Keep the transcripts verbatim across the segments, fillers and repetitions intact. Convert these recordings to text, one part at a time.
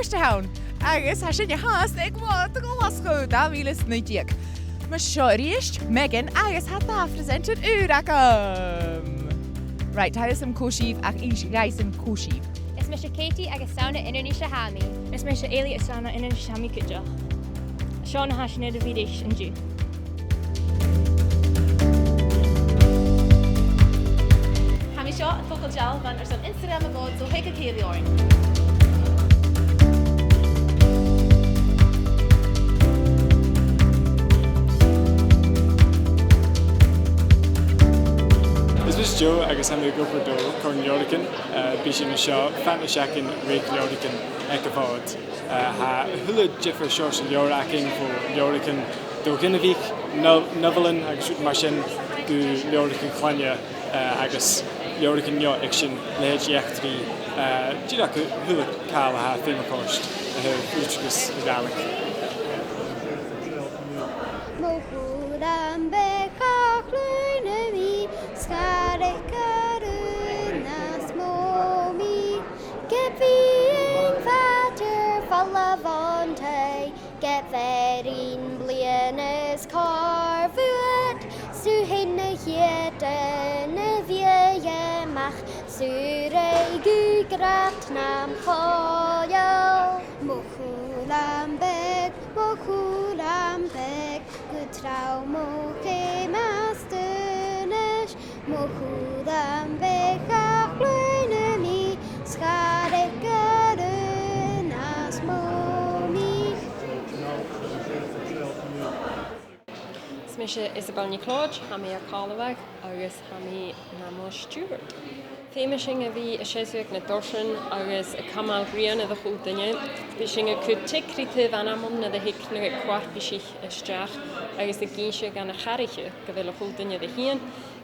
First a th' ann, agus tha sinne fhathast aig Mòd Ghlaschu dà mhìle 's a naoi deug. Mar seo a-rithist, Megan, agus tha dà phresenter ùr agam. Right, tha fhios agam cò sibh, ach innsibh dhuinn cò sibh. Is mise Katie agus 's ann à Inbhir Nis a tha mi. Is mise Eilidh, is 's ann à Inbhir Nis a tha mi cuideachd. Seo na tha sinn air a bhith ris an-diugh. Tha mi seo a' togail dealbhan airson Instagram a' Mhòid, so thig a chèilidh oirnn. Is mise Joe agus tha mi ag obair do Comhairle nan Leabhraichean. Eh, bidh sinn an seo fad na seachdain a' reic leabhraichean aig a' Mhòd. Eh, tha a h-uile diofar seòrsa leabhar againn, bho leabhraichean do dh'inbhich, no-, nobhailean agus rud mar sin, gu leabhraichean cloinne, eh, agus leabhraichean neo-fhicsean, leithid eachdraidh, eh, dìreach a h-uile càil a tha feumach ort, a thaobh ùrachas na Gàidhlig. Mo chùram beag a chluinneas mi, sgaradh gu rùn às mo mhìr. Ge bheil am fàilte air falbh on taigh, ge bheil am bliadhna is còir bhuat, 's tu fhèin a' chiad duine a bhios a-mach, 's tu a' reic gu grad nam chòmhlan. Mo chùram beag, mo chùram beag, gu tric mo cheum às d' aonais, mo chùram beag a chluinneas mi, sgaradh gu rùn às mo mhìr. Is mise Isabel NicLeòid, tha mi à Càrlabhagh agus tha mi nam Stiùbhard. Feumaidh sinn a bhith a' seasamh aig na dorsan agus a' cumail grian air a h-uile duine. Bidh sinn a' cur tig ri taobh ainmean nuair a thig na co-fharpaisich a-steach agus ag innse dha na cathraiche gu bheil a h-uile duine ri thighinn.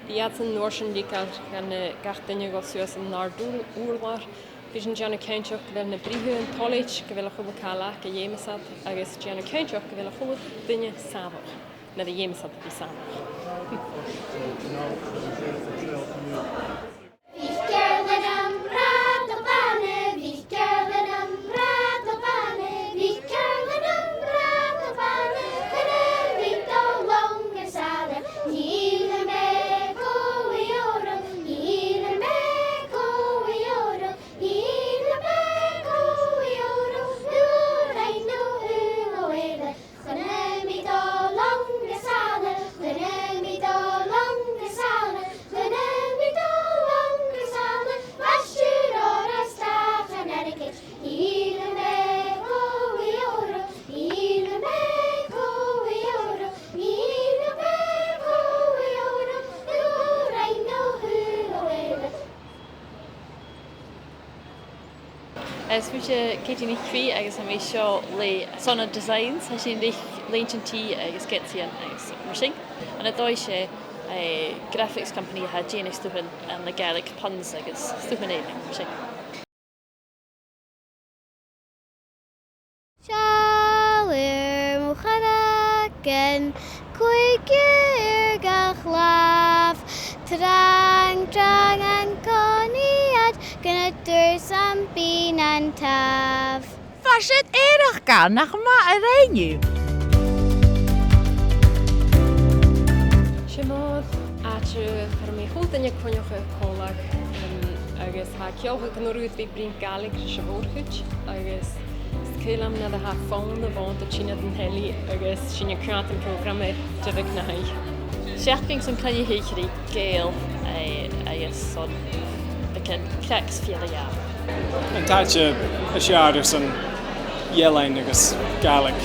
Bidh iadsan an uair sin a' leigeil dhan, eh, gach duine a dhol suas an àrd-ùr-, ùrlar. Bidh sinn a' dèanamh cinnteach gu bheil na britheamhan toilichte, gu bheil a h-uile càil aca a dh'fheumas iad, agus a' dèanamh cinnteach gu bheil a h-uile duine sàmhach nuair a dh'fheumas iad a bhith sàmhach. Bhith ceàrr leis an rathad a' bhana, bhith ceàrr leis an rathad a' bhana, bhith ceàrr leis an rathad a' bhana, chun a bhith a' dol anns an t-saoghal. Nì na beag còmhla orm, nì na beag còmhla orm, nì na beag còmhla orm, nuair a rinn thu a h-uile. Chun a bhith a' dol anns an t-saoghal, chun a bhith a' dol anns an t-saoghal, chun a bhith a' dol anns an t-saoghal, maighstir òir a-staigh an airgid. Nì na beag còmhla orm, nì na beag còmhla orm, nì na beag còmhla orm, nuair a rinn thu a h-uile. Is mise Katie NicPhì agus tha mi seo le Sona Designs. Tha sinn a' reic lèintean-t agus geatsaidhean agus mar sin. Ann an dòigh 's e, eh, graphics company a tha a' dèanamh stuthan ann an Gaelic, puns agus stuthan mar sin. Seall air mo charaidean, còig air gach làmh, trang, trang an-còmhnaidh, gun tuirt am bìon an tàmh. Bha siud eireachdail, nach math a rinn thu. 'S e Mòd àite far am bi a h-uile duine a' coinneachadh còmhla, em, agus tha e ceòlmhor gun urrainn dhut a bhith a' bruidhinn Gàidhlig ris a' mhòr-chuid, agus 's caomh leam nuair a tha fòn a' bhonn a' tighinn air an telly agus sinn a' coimhead air prògram air deireadh na h-oidhche. Seachdain son cruinneachadh ri Gàidheil, eh, agus son beagan craic is fìor a ghabhail. An t-àite as fheàrr airson ealain agus Gàidhlig.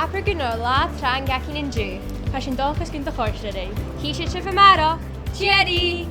Abair gun robh latha trang againn an-diugh. Tha sinn an dòchas gun do chòrd e ribh. Chì sinn sibh a-màireach. Cheery!